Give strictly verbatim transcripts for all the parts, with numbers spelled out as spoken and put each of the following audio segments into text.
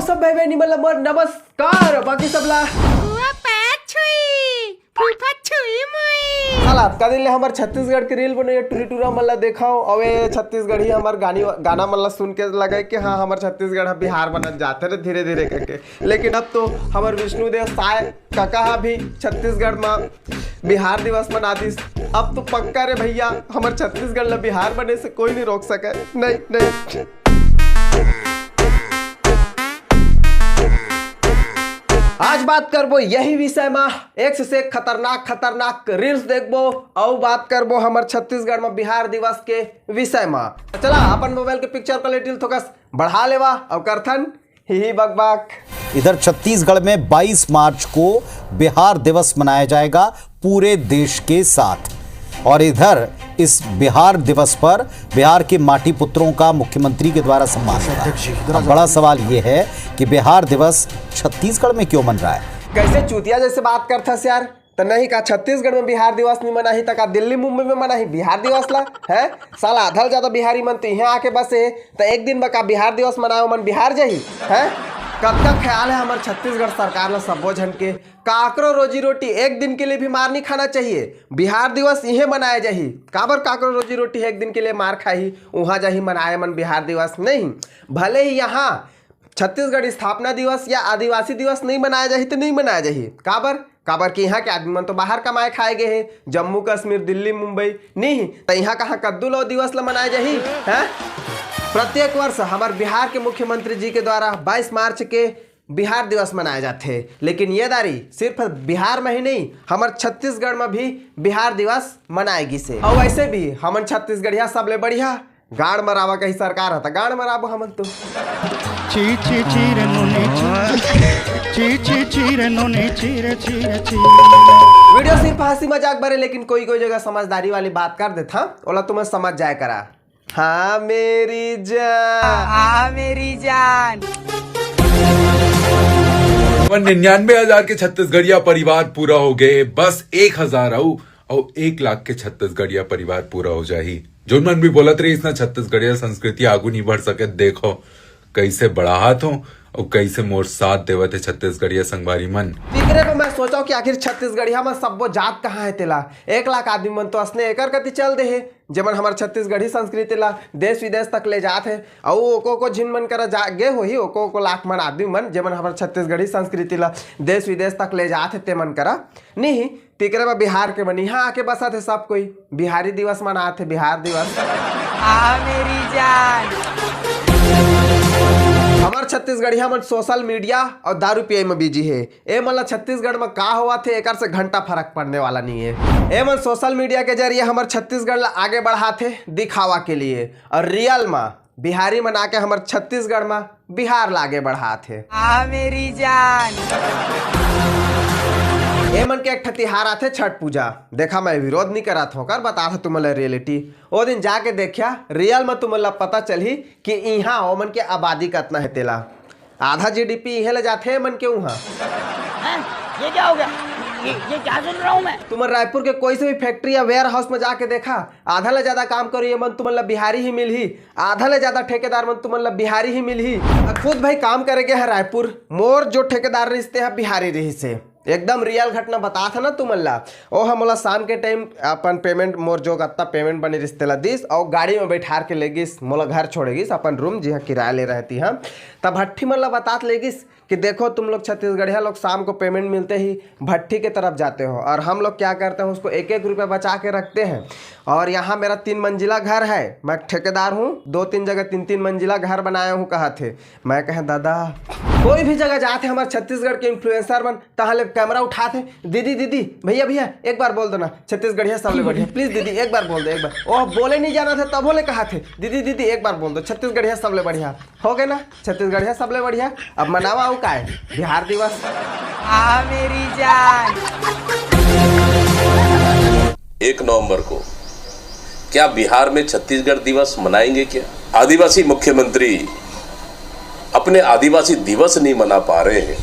सब भाई बहनी मन ला मोर नमस्कार, बाकी सब ला फुआ पैर छुई, फूफा छुई मुई। साला, अतका दिन ले हमर छत्तीसगढ़ के रील बनइया टुरी टुरा मन ला देखा हूँ, अउ ये छत्तीसगढ़ी हमर गानी, गाना मन ला सुन के लगे कि हाँ, हमर छत्तीसगढ़ ह बिहार बनत जात हे रे धीरे धीरे करके। लेकिन अब तो हमर विष्णुदेव साय काका ह भी छत्तीसगढ़ म बिहार दिवस मना दिस। अब तो पक्का रे भैया, हमर छत्तीसगढ़ ला बिहार बने से कोई नहीं रोक सके। नहीं, नहीं। आज बात करबो यही विषय म, एक से एक खतरनाक खतरनाक रील्स देखबो, अउ बात करबो हमर छत्तीसगढ़ म बिहार दिवस के विषय म। चला, अपन मोबाइल के पिक्चर क्वालिटी ल थोकस बढ़ा लेवा अउ करथन ही ही बक बक। इधर छत्तीसगढ़ में बाईस मार्च को बिहार दिवस मनाया जाएगा पूरे देश के साथ। और इधर इस बिहार दिवस पर बिहार के माटी पुत्रों का मुख्यमंत्री के द्वारा सम्मान हुआ। अब बड़ा सवाल ये है कि बिहार दिवस छत्तीसगढ़ में क्यों मन रहा है? कैसे चूतिया जैसे बात करथस यार? त नहीं का छत्तीसगढ़ में बिहार दिवस नहीं मनाही त का दिल्ली मुंबई में मनाही बिहार दिवस ला? हैं? साला आधा ले ज्यादा बिहारी मन तो यहाँ आके बसे हे, त एक दिन बर का बिहार दिवस मनाए मन बिहार जाही? हैं? कतका ख्याल है हमर छत्तीसगढ़ सरकार ला सब्बो झन के? काकरो रोजी रोटी एक दिन के लिए भी मार नहीं खाना चाहिए। बिहार दिवस इहे मनाया जाही। काबर काकरो रोजी रोटी एक दिन के लिए मार खाही, उहाँ जाही मनाए मन बिहार दिवस? नहीं। भले ही यहाँ छत्तीसगढ़ स्थापना दिवस या आदिवासी दिवस नहीं मनाया जाही तो नहीं मनाया जाही। काबर? काबर कि यहाँ के आदमी मन तो बाहर कमाए खाए गए हे, जम्मू कश्मीर, दिल्ली, मुंबई नहीं, तो यहाँ कहाँ कद्दू लौ दिवस ला मनाया जाही? हैं? प्रत्येक वर्ष हमर बिहार के मुख्यमंत्री जी के द्वारा बाईस मार्च के बिहार दिवस मनाया जाथे, लेकिन ये दारी सिर्फ बिहार में ही नहीं, हमर छत्तीसगढ़ में भी बिहार दिवस मनाए गिसे। और वैसे भी हमन छत्तीसगढ़िया सबले बढ़िया, गाड़ मरावा कही सरकार ह त गाड़ मराबो हमन तो। ची ची ची रे नोनी ची ची ची ची रे नोनी ची रे ची रे ची। वीडियो सिर्फ हंसी मजाक भरे, लेकिन कोई कोई जगह समझदारी वाली बात कर देथा, ओला तुमन समझ जाए करा। हाँ मेरी जान। हाँ मेरी जान। निन्यानवे हजार के छत्तीसगढ़िया परिवार पूरा हो गए, बस एक हजार अउ अउ एक लाख के छत्तीसगढ़िया परिवार पूरा हो जाही। जोन मन भी बोलत रहिस ना छत्तीसगढ़िया संस्कृति आगू नहीं बढ़ सके, देखो कैसे बढ़ात हो अउ कैसे मोर साथ देवत हे छत्तीसगढ़िया संगवारी मन। तिकरे पे मैं सोचा कि आखिर छत्तीसगढ़िया में सब्बो जात कहाँ है तेला। एक लाख आदमी मन तो असने एकर कति चल दे हे, जेमन हमर छत्तीसगढ़ी संस्कृति ला देश विदेश तक ले जात हे। अउ ओको ओको झिन मन करा जा गे होही, ओको ओको लाख मन आदमी मन जेमन हमर छत्तीसगढ़ी संस्कृति ला देश विदेश तक ले जात हे, ते मन करा नहीं। तिकरे बर बिहार के मन इहाँ आके बसत हे सब कोई। बिहारी दिवस मनात हे, बिहार दिवस। आ मेरी जान। हमर छत्तीसगढ़िया मन सोशल मीडिया अउ दारू पिए म बिजी हे। ए मन ला छत्तीसगढ़ म का होवत हे, एकर से घंटा फरक पड़ने वाला नहीं है। ए मन सोशल मीडिया के जरिए हमर छत्तीसगढ़ ला आगे बढ़ात हे दिखावा के लिए, अउ रियल म बिहारी मन आके हमर छत्तीसगढ़ म बिहार ला आगे बढ़ात हे। आ मेरी जान। ए मन के एक ठा तिहार आथे छठ पूजा। देखा, मैं विरोध नहीं करत हों, कर बता था तुमन ला रियलिटी। ओ दिन जाके देखिया, रियल म तुमन ला पता चलही कि इहाँ ओमन के आबादी कतना हे तेला। आधा जीडीपी इहे ले जाथे ए मन के उहाँ। हैं? ये क्या हो गया? ये, ये क्या सुन रहा हूँ मैं? तुमन रायपुर के कोई से भी फैक्ट्री या वेयर हाउस में जाके देखा, आधा ले ज्यादा काम करो ये मन तुमन ला बिहारी ही मिलही, आधा ले ज्यादा ठेकेदार मन तुमन ला बिहारी ही मिलही। आ खुद भाई काम करे गए है रायपुर, मोर जो ठेकेदार रिहिस ते ह बिहारी रिहिस हे। एकदम रियल घटना बतात हे ना तुमन ला। ओ ह मोला शाम के टाइम अपन पेमेंट, मोर जो कत्ता पेमेंट बने रिहिस तेला दिस, अउ गाड़ी में बैठार के ले गिस, मोला घर छोड़े गिस अपन रूम जिहाँ किराया ले रहती हम। तब भट्ठी मन ला बतात ले गिस कि देखो तुम लोग छत्तीसगढ़िया लोग शाम को पेमेंट मिलते ही भट्ठी के तरफ जाते हो और हम लोग क्या करते हैं, उसको एक एक रुपये बचा के रखते हैं। और यहाँ मेरा तीन मंजिला घर है, मैं ठेकेदार हूँ, दो तीन जगह तीन तीन मंजिला घर बनाया हूँ, कहा थे। मैं कहे दादा, कोई भी जगह जाते हमारे छत्तीसगढ़ के इन्फ्लुएंसर मन तहाँ ले कैमरा उठाते, दीदी दीदी, भैया भैया, एक बार बोल दो ना छत्तीसगढ़िया सबले बढ़िया, प्लीज दीदी एक बार बोल दो, एक बार। ओह बोले नहीं जाना था तभो ले कहा थे, दीदी दीदी एक बार बोल दो छत्तीसगढ़िया सबले बढ़िया। हो गए ना छत्तीसगढ़िया सबले बढ़िया। अब मनावा अउ काय, बिहार दिवस। आ मेरी जान। एक नवंबर को क्या बिहार में छत्तीसगढ़ दिवस मनाएंगे क्या? आदिवासी मुख्यमंत्री अपने आदिवासी दिवस नहीं मना पा रहे हैं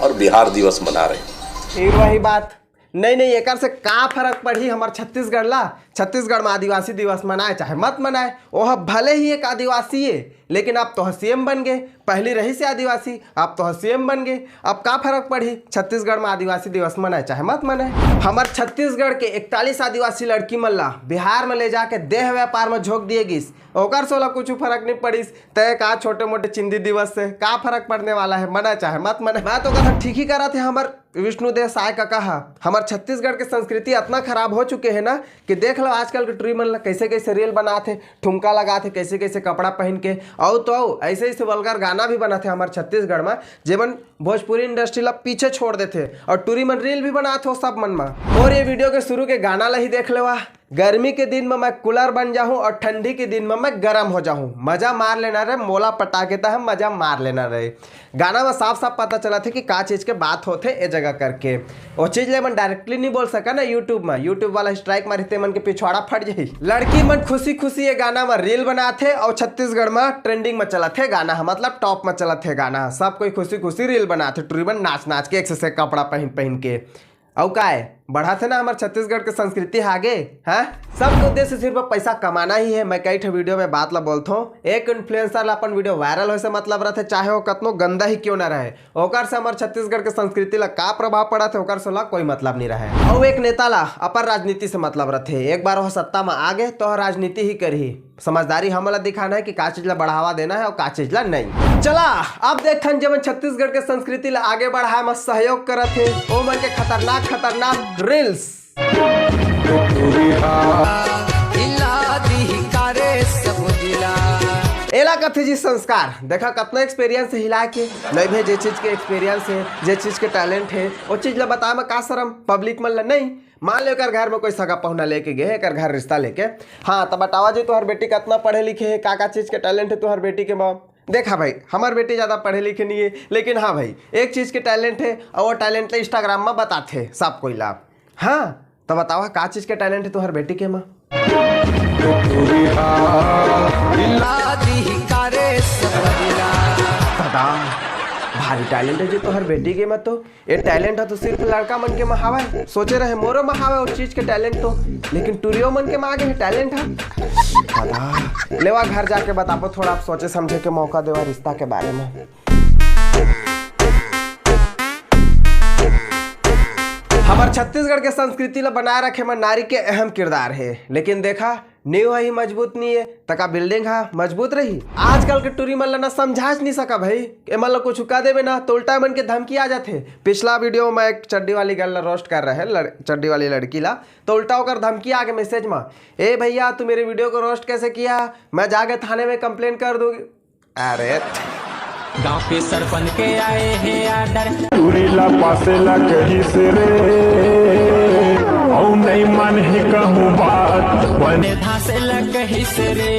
और बिहार दिवस मना रहे हैं। फिर वही बात, नहीं नहीं, एकर से का फर्क पड़ही हमर छत्तीसगढ़ ला? छत्तीसगढ़ में आदिवासी दिवस मनाए चाहे मत मनाए, ओह भले ही एक आदिवासी है, लेकिन अब तो सीएम बन गए। पहली रहिस हे आदिवासी, अब तो सीएम बन गए। अब का फर्क पड़ही, छत्तीसगढ़ में आदिवासी दिवस मनाए चाहे मत मनाए? हमर छत्तीसगढ़ के इकतालीस आदिवासी लड़की मन ला बिहार में ले जाके देह व्यापार में झोंक दिए गिस, ओकर से ओला कुछ फर्क नहीं पड़िस। तय का छोटे मोटे चिंदी दिवस से का फर्क पड़ने वाला है, मनाए चाहे मत मनाए? मैं तो कथा ठीक ही करत हे हमर विष्णुदेव साय कका हा। हमर छत्तीसगढ़ के संस्कृति अतना खराब हो चुके हे ना कि देख लो आजकल के टुरी मन ला कैसे कैसे रील बनात हे, ठुमका लगात हे, कैसे कैसे कपड़ा पहन के, अउ तो अउ ऐसे ऐसे वल्गर गाना भी बनत हे हमर छत्तीसगढ़ में, जेमन भोजपुरी इंडस्ट्री ला पीछे छोड़ देथे अउ टुरी मन रील भी बनात हो सब मन में। और ये वीडियो के शुरू के गाना ला ही देख लेवा। गर्मी के दिन में मैं कूलर बन जाहूं और ठंडी के दिन में मैं गरम हो जाहूं। मजा मार लेना रे, मोला पटा के तह मजा मार लेना रे। गाना में साफ साफ पता चलत हे कि का चीज के बात होथे ए जगह करके। ओ चीज ले मन डायरेक्टली नहीं बोल सका ना YouTube में, YouTube वाला स्ट्राइक मारही ते मन के पिछवाड़ा फट जाही। लड़की मन खुशी खुशी ये गाना में रील बनात हे और छत्तीसगढ़ में ट्रेंडिंग में चलत हे गाना ह, मतलब टॉप में चलत हे गाना ह। सब कोई खुशी खुशी रील बनात हे, टुरी मन नाच नाच के एक से, से कपड़ा पहन पहन के। अउ काय बढ़त हे ना हमर छत्तीसगढ़ के संस्कृति ह आगे, हाँ? सबके उद्देश्य सिर्फ पैसा कमाना ही है। मैं कई ठो वीडियो में बात ला बोलथों, एक इन्फ्लुएंसर ला अपन वीडियो वायरल होए से मतलब रथे, चाहे वो कतनो गंदा ही क्यों ना रहे, ओकर से हमर छत्तीसगढ़ के संस्कृति ला का प्रभाव पड़त हे, ओकर से ओला कोई मतलब नहीं रहे। अउ एक नेता ला अपन राजनीति से मतलब रथे, एक बार वो सत्ता में आगे तो राजनीति ही करही। समझदारी हमन ला दिखाना है कि का चीज ला बढ़ावा देना है और का चीज ला नहीं। चला, अब देखथन जेमन छत्तीसगढ़ के संस्कृति ला आगे बढ़ाए में सहयोग करत हे, ओ मन के खतरनाक खतरनाक रील्स। एला कथे जी संस्कार। देखा कतना एक्सपीरियंस हे हिला के, नहीं भे, जे चीज के एक्सपीरियंस हे, जे चीज के टैलेंट हे, वो चीज ला बताए में का शरम पब्लिक मन ला? नहीं। मान लो एकर घर में कोई सगा पहुना लेके गे हे, एकर घर रिश्ता लेके, हाँ, तो बतावा जी, तुहर बेटी कतना पढ़े लिखे हे, का का चीज के टैलेंट हे तुहर बेटी के माँ? देखा भाई, हमर बेटी ज्यादा पढ़े लिखे नहीं है, लेकिन हाँ भाई, एक चीज के टैलेंट है और वो टैलेंट ला इंस्टाग्राम में बताथे सब कोई ला। हाँ, तो बतावा का चीज के टैलेंट है तुहर बेटी के माँ? दादा, भारी टैलेंट है जी तुहर बेटी के माँ तो। ये टैलेंट ह तो सिर्फ लड़का मन के म हावय। सोचे रहे मोरो म हावय ओ चीज के टैलेंट तो, लेकिन टुरियो मन के म आगे हे टैलेंट ह। दादा, लेवा घर जाके बताबो, थोड़ा आप सोचे समझे के मौका देवा रिश्ता के बारे में। हमर छत्तीसगढ़ के संस्कृति ला बनाए रखे में नारी के अहम किरदार हे, लेकिन देखा नींव ह ही मजबूत नहीं है, त का बिल्डिंग ह मजबूत रही? आजकल के टूरी मन ला ना समझाच नहीं सका भाई, एमन ला कुछ कह देबे ना तो उल्टा एमन के धमकी आ जाथे। पिछला वीडियो में एक चड्डी वाली गर्ल ला रोस्ट कर रहे, लड़-, चड्डी वाली लड़की ला, तो उल्टा ओकर धमकी आ गे मैसेज में, "ए भैया, तू मेरे वीडियो को रोस्ट कैसे किया? मैं जाके थाने में कंप्लेन कर दूंगी।" अरे गांव के सरपंच के आए हे ऑर्डर। टूरी ला पासे ला कहिस रे, अउ नहीं मन ही कहूँ बात, बने धासे ला कहिस रे।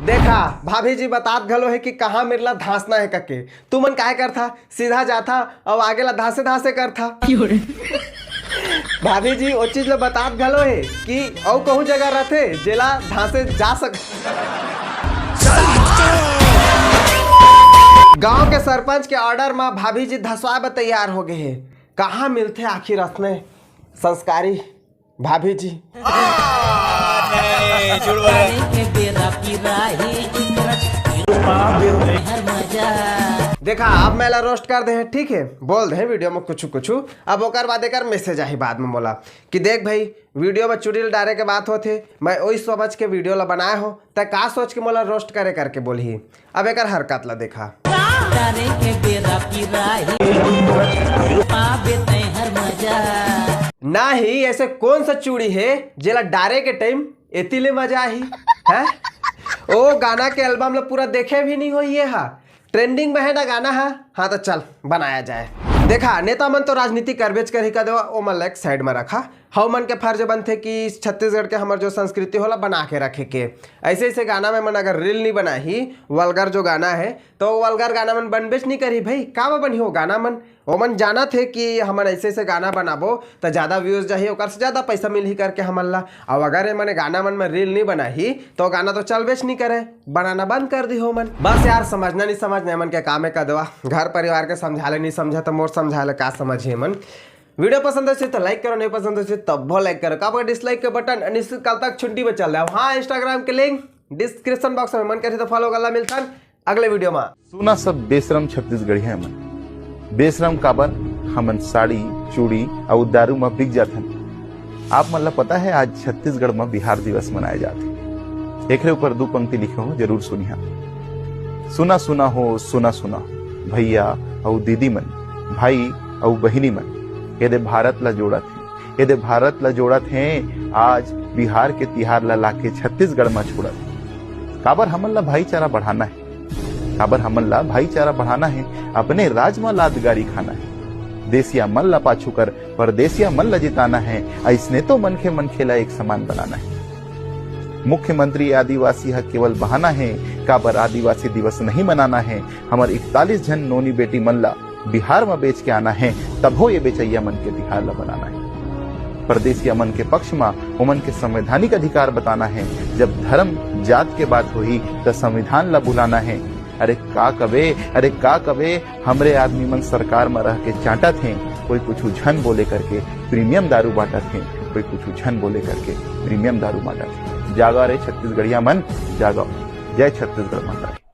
देखा, भाभी जी बतात घलो हे कि कहाँ मेर ला धासना हे कके। तुमन काय करथा, सीधा जाथा अउ आगे ला धासे धासे करथा। भाभी जी ओ चीज ला बतात घलो हे कि अउ कहूँ जगह रथे जेला धासे जा सक। गांव के सरपंच के ऑर्डर म भाभी जी धसवाए बर तैयार हो गे हे। कहाँ मिलथे आखिर असने संस्कारी भाभी जी? देखा, अब मैं ला रोस्ट कर दे हे, ठीक है, बोल दे हे वीडियो में कुछ कुछ, अब ओकर बाद एकर मैसेज आही बाद में मोला कि देख भाई, वीडियो में चुड़ैल डारे के बात होथे, मैं ओही समझ के वीडियो ला बनाए हो, त का सोच के मोला रोस्ट करे करके बोलही। अब एकर हरकत ला देखा। डारे के बेरा पिराही, पाबे तैं हर मजा। ना ही ऐसे कौन सा चूड़ी है जेला डारे के टाइम एती ले मजा आही, हैं? ओ गाना के एल्बम ला पूरा देखे भी नहीं होही हा। ट्रेंडिंग में है ना गाना हा, हाँ तो चल बनाया जाए। देखा, नेता मन तो राजनीति करबेच करही का देवा, ओ मन ला एक साइड में रखा। हव मन के फर्ज बनथे कि छत्तीसगढ़ के हमर जो संस्कृति होला बना के रखे के। ऐसे ऐसे गाना में मन अगर रील नहीं बनाही, वल्गर जो गाना है, तो वल्गर गाना मन बनबेच नहीं करही भाई। का बर बनही वो गाना मन? ओमन जानत हे कि हमन ऐसे ऐसे गाना बनाबो त ज्यादा व्यूज जाही, ओकर से ज्यादा पैसा मिलही करके हमन ला। अब अगर ए मने गाना मन में रील नहीं बनाही तो गाना तो चलबेच नहीं करे, बनाना बंद कर दी हो मन। बस यार, समझना नहीं समझना, एमन के काम है कदवा। घर परिवार के समझा ले नहीं समझा तो मोर समझा ले का समझे मन। वीडियो पसंद आइस त लाइक करो, नहीं पसंद आइस त तभो लाइक करो। काबर डिसलाइक के बटन अनिश्चित काल तक छुट्टी में चल रहा है। हाँ, इंस्टाग्राम के लिंक डिस्क्रिप्शन बॉक्स में, मन करही त फॉलो कर ला। मिलथन अगले वीडियो में। सुना सब बेशरम छत्तीसगढ़िया मन। बेशरम काबर? हमन साड़ी, चूड़ी अउ दारू म बिक जाथन। आप मन ला पता है, आज छत्तीसगढ़ म बिहार दिवस मनाए जाथे। एकरे ऊपर दू पंक्ति लिखे हो, जरूर सुनिहा। सुना सुना हो, सुना सुना, भैया अउ दीदी मन, भाई अउ बहिनी मन, एदे भारत ला जोड़त हे, एदे भारत ला जोड़त हे। आज बिहार के तिहार ला लाके छत्तीसगढ़ म छोड़त हे। काबर हमन ला भाईचारा बढ़ाना हे, काबर हमन ला भाईचारा बढ़ाना हे, अपने राज म लात गारी खाना हे। देसिया मन ला पाछू कर परदेसिया मन ला जिताना हे, अइसने तो मनखे मनखे ला एक समान बनाना हे। मुख्यमंत्री आदिवासी ह केवल बहाना हे, काबर आदिवासी दिवस नहीं मनाना हे। हमर इकतालीस झन नोनी बेटी मन ला बिहार म बेच के आना हे, तभो ये बेचैया मन के तिहार ला मनाना हे। परदेसिया मन के पक्ष म ओमन के संवैधानिक अधिकार बताना हे। जब धर्म जात के बात होही त संविधान ला बुलाना हे। अरे का कबे, अरे का कबे, हमरे आदमी मन सरकार म रह के चांटत हे, कोई कुछ झन बोले करके प्रीमियम दारू बांटत हे, कोई कुछ झन बोले करके प्रीमियम दारू बांटत हे। जागा रे छत्तीसगढ़िया मन, जागा। जय छत्तीसगढ़ माता की।